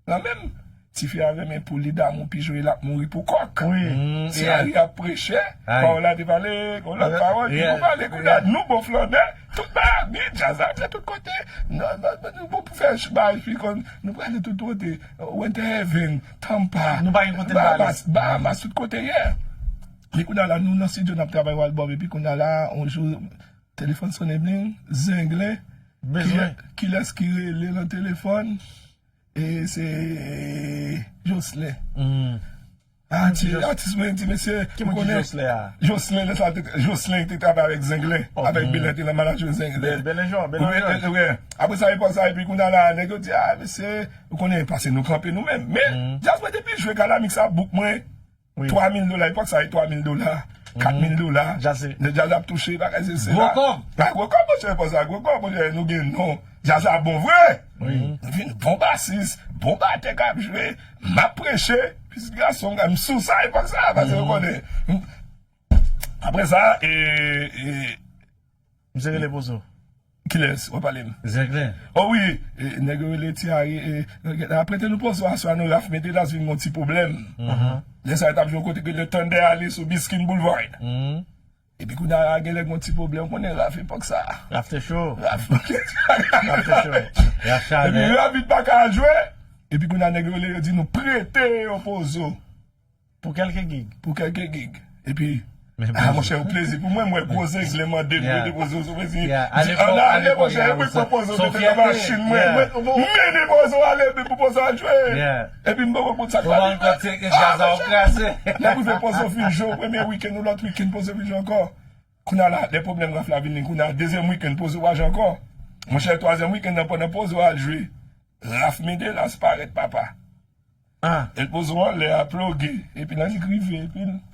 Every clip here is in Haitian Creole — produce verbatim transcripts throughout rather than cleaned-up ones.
Nan menm, tifi a renmen pou li damou pi jwe l ap mouri pou kòk. Wi. Ti Ari ap preche, pawòl la te pale, yon lòt pawòl ki pou pale, kounye a nou bon flannè, tout Miami, djaz la fè tout kote. Nou bon pou fè bay fi konn, nou prale tout kote, Winter Haven, Tampa, Bahamas, Bahamas, tout kote, yeah. Epi kounye a la, nou nan estidyo, n ap travay yon albòm, epi kounye a la, yon jou, telefòn sonnen, bling, Zenglen. Bezwen. Kilès ki rele nan telefòn? E se Jocelyn. Atis, atis mwen di, mesye, ki moun ki konnen Jocelyn a? Jocelyn, lè sa te, Jocelyn te travay avèk Zenglen, avèk Belen, te nan manajman Zenglen. Belen Jò, Belen Jò. Apre sa, epòk sa, epi kounye a la, nèg yo di, a, mesye, ou konnen, pase nou kanpe nou menm. Men, djaz mwen te pi jwe ka la, mix a bouk mwen. Twa mil dola, epòk sa, e twa mil dola, kat mil dola. Djaz ap touche, bagay se, se la. Gwo kòb. Gwo kòb, monchè, epòk sa, gwo kòb, monchè, nou gen non. Djaz la bon vre. Nou vin bon basis, bon batè k ap jwe, m ap preche, pitit gason, m sou sa, epòk sa, paske ou konnen. Apre sa, e, e, Misye rele Pozo. Kilès w ap pale m? Zenglen. O wi, e, nèg yo rele Ti Ari, e, apre te nou Pozo aswè a, nou Raf Medelas vin gon ti pwoblèm. Lè sa yo t ap jwe yon kote ki rele Thunder Alley sou Biskin Boulevard. Epi kounye a gen lè gon ti pwoblèm, konnen Raf epòk sa. Raf te cho. Raf. Raf te cho. Epi Raf vin pa ka al jwe. Epi kounye a nèg yo rele yo di nou prete yo Pozo. Pou kèlke gig. Pou kèlke gig. Epi, a, monchè, yon plezi pou mwen, mwen, gwo Zenglen mande m prete Pozo sou Brezil. Di, ale, monchè, epi pran Pozo mete nan machin mwen. Mwen, m mennen Pozo ale, epi pou Pozo al jwe. Epi m poko konn sa k pale. Nèg rive Pozo fin jwe, premye wikenn ou lòt wikenn, Pozo vin jwe ankò. Kounye a la, lè pwoblèm Raf la vini, kounye a, dezyèm wikenn, Pozo pa jwe ankò. Monchè, twazyèm wikenn nan, pandan Pozo al jwe, Raf Medelas parèt, papa. Ah. El Pozo anlè a ploge, epi nan li k rive, epi l ploge.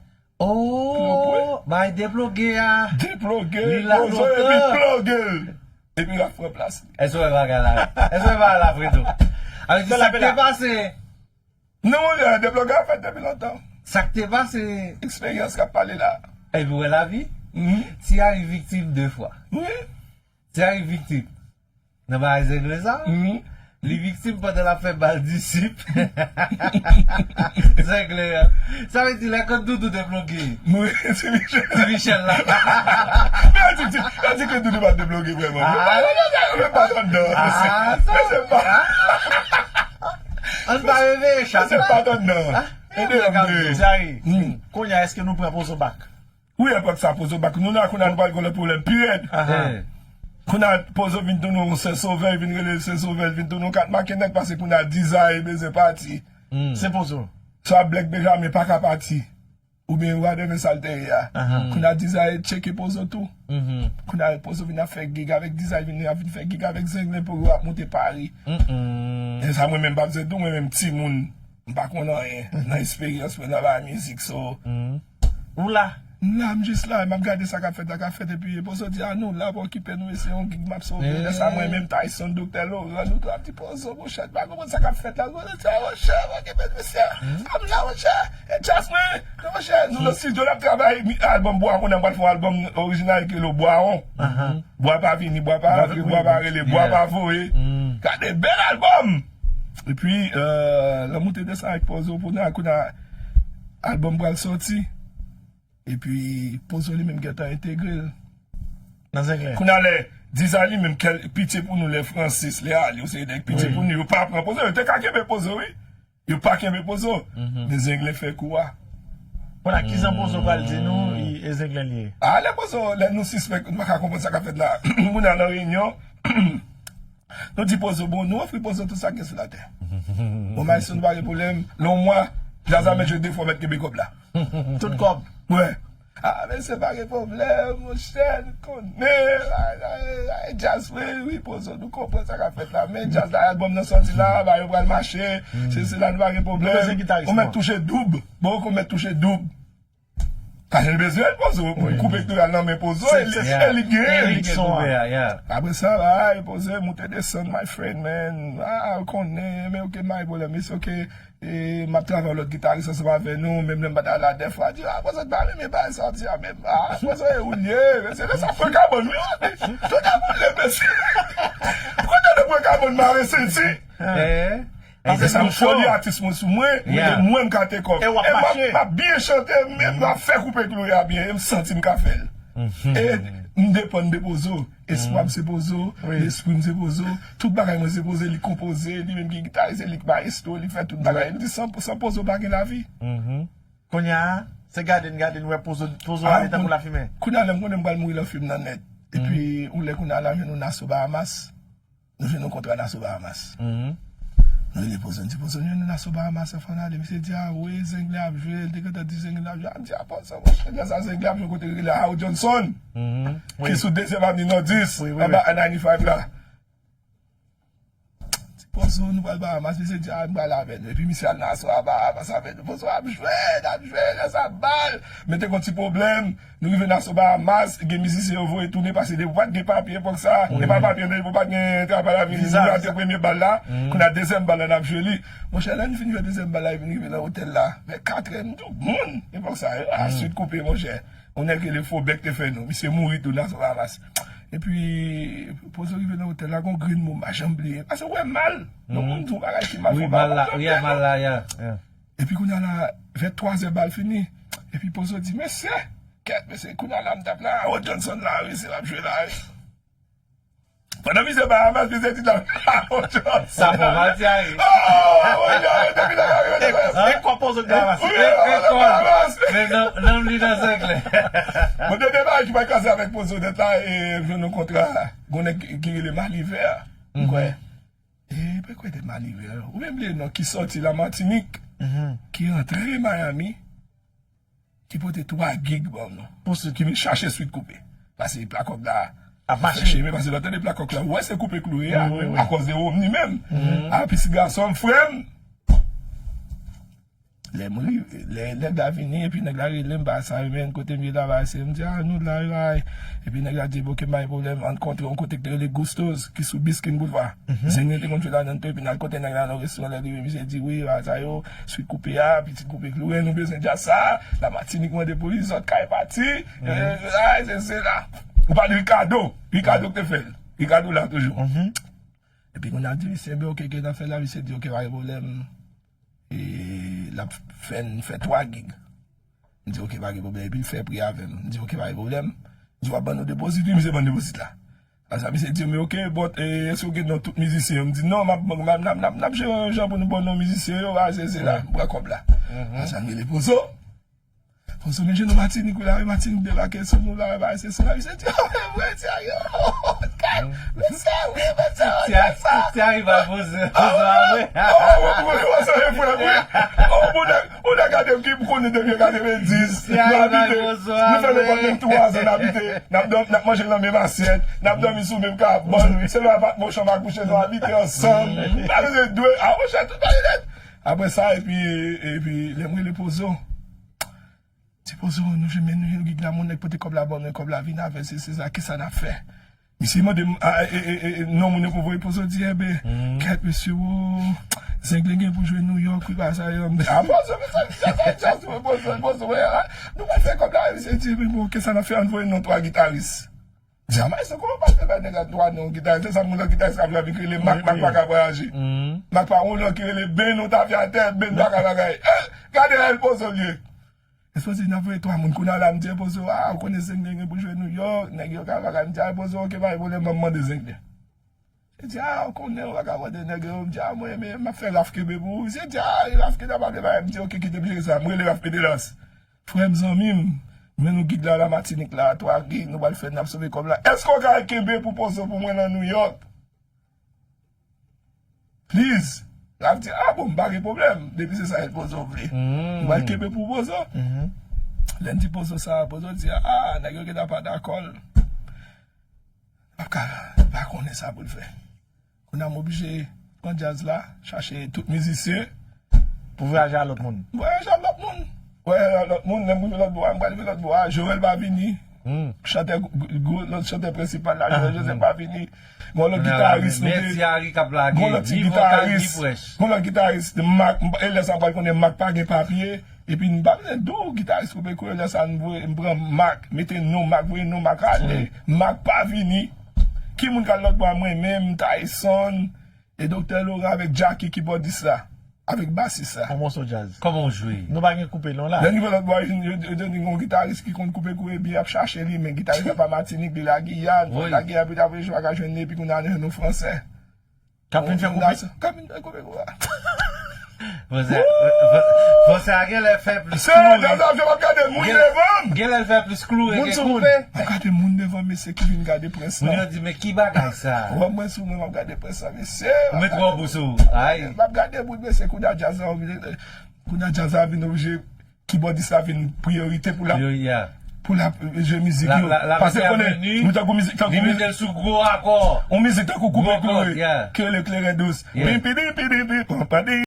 Oh, bay deploge a. Deploge, li la Pozo, epi ploge l. Epi Raf pran plas li. Èske w wè bagay la? Èske w wè bagay la, Fredo? Avè di sa k te pase. Non, monchè, deploge a fèt depi lontan. Sa k te pase. Eksperyans k ap pale la. Epi w wè lavi? Ti Ari viktim de fwa. Wi. Ti Ari viktim. Nan bagay Zenglen sa, li viktim pandan l ap fè bal disip. Zenglen an. Sa vle di, lè Kòd Doudou deploge. Mwen, Ti Michel. Ti Michel la. Men, di, di, di ke Doudou pa deploge vrèman. Men pa anndan. Ann pa reveye chat. Men pa anndan. Ti Ari, kounye a, èske nou pran Pozo back? Wi, epòk sa, Pozo back. Nou la, kounye a, nou pral gen lòt pwoblèm pi rèd. Kounye a, Pozo vin tounen yon Sen Sovè, vin rele Sen Sovè, vin tounen yon kat make nèg, paske kounye a, Dizay bezwen pati. Se Pozo. Swa Black Benjamin pa ka pati. Oubyen Wadè men sa l te ye a. Kounye a, Dizay tcheke Pozo tou. Kounye a, Pozo vin ap fè gig avèk Dizay, vin ap vin fè gig avèk Zenglen pou yo ap monte Pari. E sa, mwen menm, m pa bezwen di w, mwen menm, timoun. M pa konn anyen nan esperyans mwen nan bagay mizik, so. Ou la? M la, m jis la, m ap gade sa k ap fèt la, k ap fèt, epi Pozo di, a, nou la pou okipe nou, e se yon gig m ap sove. Lè sa, mwen menm, Tyson, Doktè Laurent, nou tou ap di, Pozo, monchè, m pa konprann sa k ap fèt la. Pozo di, a, monchè, m okipe nou, mesye. A, m la, monchè. E djaz mwen, monchè, nou nan estidyo, n ap travay albòm Bwawon, n ap pral fè yon albòm orijinal ki rele Bwawon. Bwa pa vini, bwa pa antre, bwa pa rele, bwa pa voye. Gade, bèl albòm! Epi, euh, lè moute desann ak Pozo, pou nan, kounye a, albòm pral sòti. Epi, Pozo li menm gentan entegre l. Nan Zenglen. Kounye a, lè Dizay li menm, kèl pitye pou nou, lè Francis, lè Ali, yo se nèg pitye pou nou, yo pa pran Pozo, yo te ka kenbe Pozo, wi. Yo pa kenbe Pozo. Men Zenglen fè kou a. Kounye a, kijan Pozo pral di nou, e Zenglen li ye? A, lè Pozo, lè nou sispèk, nou pa ka konprann sa k ap fèt la. Moun nan nan reyinyon, nou di Pozo, bon, nou ofri Pozo tout sa k gen sou latè. Bon, maestro, nou pa gen pwoblèm. Nan yon mwa, djaz la mèt jwe de fwa, mèt kenbe kòb la. Tout kòb. Wè. A, mesye, pa gen pwoblèm, monchè, nou konnen, ay, ay, ay, djaz, wi, wi, Pozo, nou konprann sa k ap fèt la, men djaz la, albòm nan sòti la, bagay yo pral mache, se, se la nou pa gen pwoblèm. Ou mèt touche doub, bon, ou mèt touche doub. Paske l bezwen l, Pozo, koupe k te al nan men Pozo, e li, e li k genyen l. Apre sa, ay, Pozo, moute desann, my friend, man, a, ou konnen, men oke, pa gen pwoblèm, mesye, oke. E, m ap travay lòt gitaris ansanm avè nou, menm lè m pa t al la dèfwa, di, a, Pozo pa renmen bagay sa w di a, menm, a, Pozo e ou l ye, mesye, lè sa pran kabòn, wi, wi, tout ap boule, mesye. Kote nou pran kabòn mare senti? Paske sa m foli atis mwen sou mwen, e mwen m ka take off. E w ap mache. M ap byen chante, men m ap fè koupe kloure a byen, e m santi m ka fè l. E m depann de Pozo. Espwa m se Pozo, lespri m se Pozo, tout bagay mwen se Pozo, li konpoze, li menm ki gitaris, e li k mayestwo, li fè tout bagay. Li di san, san Pozo pa gen lavi. Kounye a, se gade n gade n wè Pozo, Pozo ale tankou lafimen. Kounye a, lè m konnen m pral mouri nan fim nan nèt. Epi, yon lè kounye a, la jwenn nou Nassau Bahamas. Nou jwenn yon kontra Nassau Bahamas. Nou rele Pozo, n di Pozo, nou jwenn nou Nassau Bahamas, anfè n ale. Misye di, a wi, Zengle ap jwe, l te gentan di Zengle ap jwe. A, m di, a, Pozo, monchè, lè sa Zengle ap jwe, kote rele Harold Johnson, ki sou dezyèm avni Nòdis, anba ninety-five la. Pozo, nou pral Bahamas, misye di, a, m pral avè nou. Epi misye al nan aswè a Bahamas avè nou. Pozo ap jwe, n ap jwe, lè sa bal. Men te gon ti pwoblèm. Nou rive nan aswè Bahamas, gen mizisyen yo voye tounen, paske depi w pa t gen papye epòk sa, e pa papye, depi w pa t gen travay avini, nou rate premye bal la, kounye a dezyèm bal la, n ap jwe li. Monchè, lè n fin jwe dezyèm bal la, epi n rive nan otèl la, vè katrè, m di w, moun, epòk sa, a, swit koupe, monchè. Yon nèg rele Fobèk te fè nou. Misye mouri tou nan aswè Bahamas. Epi, Pozo rive nan otèl la, gon grenn mo m pa janm bliye. Paske w wè mal. Lè yon moun di w bagay ki mal, fò w pa janm bliye. Wi, mal la, ya, mal la, ya. Epi kounye a la, vè twazè bal fini. Epi Pozo di, mesye, kèt, mesye, kounye a la m t ap la, Harold Johnson la, wi, se l ap jwe la, wi. Pandan misye Bahamas, misye di la, Harold Johnson. Sa fò mal, Thierry. Oh, Harold Johnson, depi la, e, e, e, e, kò Pozo Bahamas. Wi, e, e, kò Bahamas. Men nanm, nanm li nan Zengle. Bon, de bagay ki pa kase avèk Pozo nèt la, e, jwenn yon kontra, gon nèg ki, ki rele Malivè, m kwè. E, pa kwè de Malivè, ou menm bliye non, ki sòti Lamatinik, ki rantre Miami, ki pote twa gig ban nou. Pou swit ki vin chache swit koupe. Paske plakòk la ap fè chemen, paske lè w tande plakòk la, ou wè se koupe kloure a, akòz de Romni menm. A, pitit gason m, frè m. Lè m rive, lè nèg la vini, epi nèg la rele m, ba sa, men kote m ye la, ba se, m di, a, nou la, la. Epi nèg la di, ok, pa gen pwoblèm, ann kontre yon kote ki te rele Gusto's, ki sou Biskin Boulevard. Zengle te konn jwe ladan tou, epi n al kote nèg la nan restoran, lè l rive, misye di, wi, ba sa yo, swit koupe a, pitit koupe kloure, nou bezwen djaz sa, Lamatinik mande pou li, zòt kay pati, e, a, se, se la. Ou pa di Ricardo, Ricardo ki te fè l. Ricardo la toujou. Epi kounye a di misye, men ok, gen nan fè la, misye di, ok, pa gen pwoblèm. E l ap fè n fè twa gig. M di, ok, pa gen pwoblèm. Epi l fè pri avè m. M di, ok, pa gen pwoblèm. M di, w ap ban nou depozit, wi, misye ban n depozit la. Apre sa, misye di m, ok, bon, e, èske w gen non tout mizisyen yo? M di, non, m ap, m ap, n ap, n ap, n ap jere yon jan pou nou ban non mizisyen yo, a, se, se la, m pran kòb la. Apre sa, m rele Pozo. Pozo, men je nou Matinik, wi, la, wi, Matinik debake sou nou, la, wi, se, se la, misye di, oh, men vre, se a yo, mesye, wi, mesye, wi, se sa. Ti a rival Pozo, Pozo a vre. Oh, mwen, mwen, mwen, se frè, wi. Oh, mwen, mwen, gade m ki m konnen depi katrevenndis. Ti a rival Pozo a vre. Nou fè nenpòt menm twa zan, n abite, n ap dòm, n ap manje nan menm asyèt, n ap dòmi sou menm kabòn, se nan apatman chanm a kouche, nou abite ansanm. Pa bezwen dwe, a, monchè, tout bagay nèt. Apre sa, epi, epi, lè m rele Pozo, ti Pozo, nou jwenn, men nou jwenn gig la, moun nèg pote kòb la ban nou, kòb la vin avè l, se, se sa, kisa n ap fè? Misye mande m, a, e, e, e, e, non moun yo pou voye Pozo di, enben, kèt mesye, wo, Zengle gen pou jwe Nouyòk, wi, ba sa yo. A, Pozo, men sa, sa, sa, sa, Pozo, Pozo, wè, a, nou pral fè kòb la, misye di, men bon, kisa n ap fè, ann voye non twa gitaris. Di a maestro, kòman w pa te bay nèg la twa non gitaris? Se sa moun nan gitaris ap jwe avèk rele Mak, Mak pa ka vwayaje. Mak pa yon lòt ki rele Ben, nou t ap atè, Ben pa ka bagay. Eh, gade El Pozo l ye. Espoze n ap voye twa moun kounye a la, m di El Pozo, a, ou konnen Zengle gen pou jwe Nouyòk, nèg yo ka bagay. M di a El Pozo, ok, pa gen pwoblèm, ban m mande Zengle. Li di, a, ou konnen, ou pa ka mande nèg yo. M di, a, mwen, men, m ap fè Raf kenbe pou ou. Misye di, a, Raf kenbe pa vle bagay. M di, ok, kite m jere sa. M rele Raf Pedelas. Frè m, zanmi m, men nou gig la, la Matinik la, twa gig, nou pral fè, n ap sove kòb la. Èske w ka kenbe pou Pozo pou mwen nan Nouyòk? Please. L ap di, a bon, m pa gen pwoblèm. Depi se sa El Pozo vle. M pral kenbe pou Pozo. Lè n di Pozo sa, Pozo di, a, nèg yo gentan pa dakò l. L ap ka, l pa konnen sa pou l fè. Kounye a m oblije pran djaz la, chache tout mizisyen. Pou vwayaje a lòt moun. Vwayaje a lòt moun. Vwayaje a lòt moun, lè m rive lòt bò a, m pral rive lòt bò a, Joel pa vini. Chantè, gwo, lòt chantè prensipal la, Joel Joseph pa vini. Gon lòt gitaris, men Ti Ari k ap lage, gon lòt ti gitaris, gon lòt gitaris, Mak, e lè sa m pral konnen Mak pa gen papye. Epi m pa bezwen di w, gitaris koupe koupe, lè sa m voye, m pran Mak, mete non Mak, voye non Mak ale. Mak pa vini. Ki moun k al lòt bò a? Mwen menm, Tyson, E Doktè Laurent avèk Jacky kibòdis la, avèk basis la. On mòso djaz. Kòman w jwe? Nou pa gen koupe non la. Nan nivo lòt bò, yo di yon gitaris ki konn koupe koupe byen, y ap chache li, men gitaris la pa Matinik, li la Giyàn. Wi. La Giyàn, pita vle jwe, pa ka jwenn li, epi kounye a nou Fransè. K ap vin fè koupe. K ap vin fè koupe kou a. Fransè fransè a gen lè fè plis Se klou. nan zafè m ap gade moun devan m. Gen lè l fè plis klou e Moun gen sou moun. koupe. M ap gade moun devan, mesye, ki vin gade prens Moun la. Yo di, men ki bagay sa? Wè mwen sou mwen, m ap gade prens la, mesye. Ou met twò bou sou ou. Ay. M ap gade moun, mesye, kounye a djaz la, kounye a djaz la vin oblije, kibòdis la vin priyorite pou la, Yo, yeah. pou la jwe mizik La- yo. la- la Paske misye konnen, vini, nou tankou mizik, Li tankou mete mizik, l sou gwo akò. on mizik tankou koupe Gwo kòd, koure, yeah. Kele kleren dous. Yeah. Pim, pidi, pidi, pim, pam, padi,